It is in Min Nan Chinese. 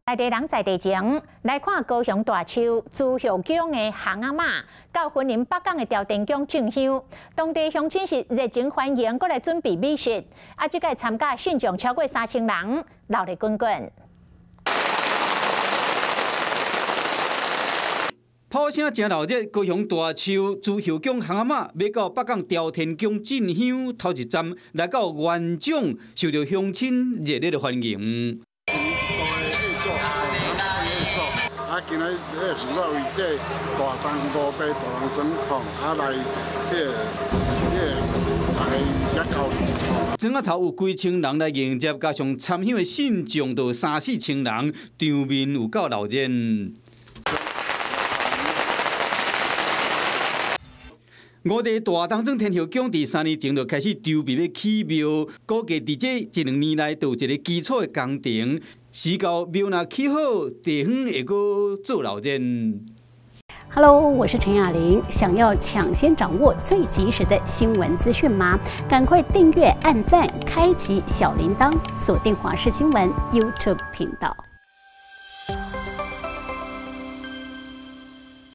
在地人在地情，來看高雄大樹朱孝宮的烘仔媽，到雲林北港的朝天宮進香，當地鄉親是熱情歡迎，閣來準備美食。啊，這屆參加信眾超過3000人，熱鬧滾滾。炮聲誠鬧熱，高雄大樹朱孝宮烘仔媽欲到北港朝天宮進香，頭一站來到元長，受著鄉親熱烈的歡迎。啊，今仔日是說為這大東五百大東莊吼，啊來彼個大家遮交流。莊仔頭有幾千人來迎接，加上參香的信眾都三四千人，場面有夠鬧熱。五地大東莊天后宮佇3年前就開始籌備欲起廟，估計佇這一兩年內就有一个基礎的工程。時到廟若起好，地方會閣做鬧熱。 Hello，我是陳雅玲。想要搶先掌握最及時的新聞資訊嗎？趕快訂閱、按讚、開啟小鈴鐺，鎖定華視新聞 YouTube 頻道。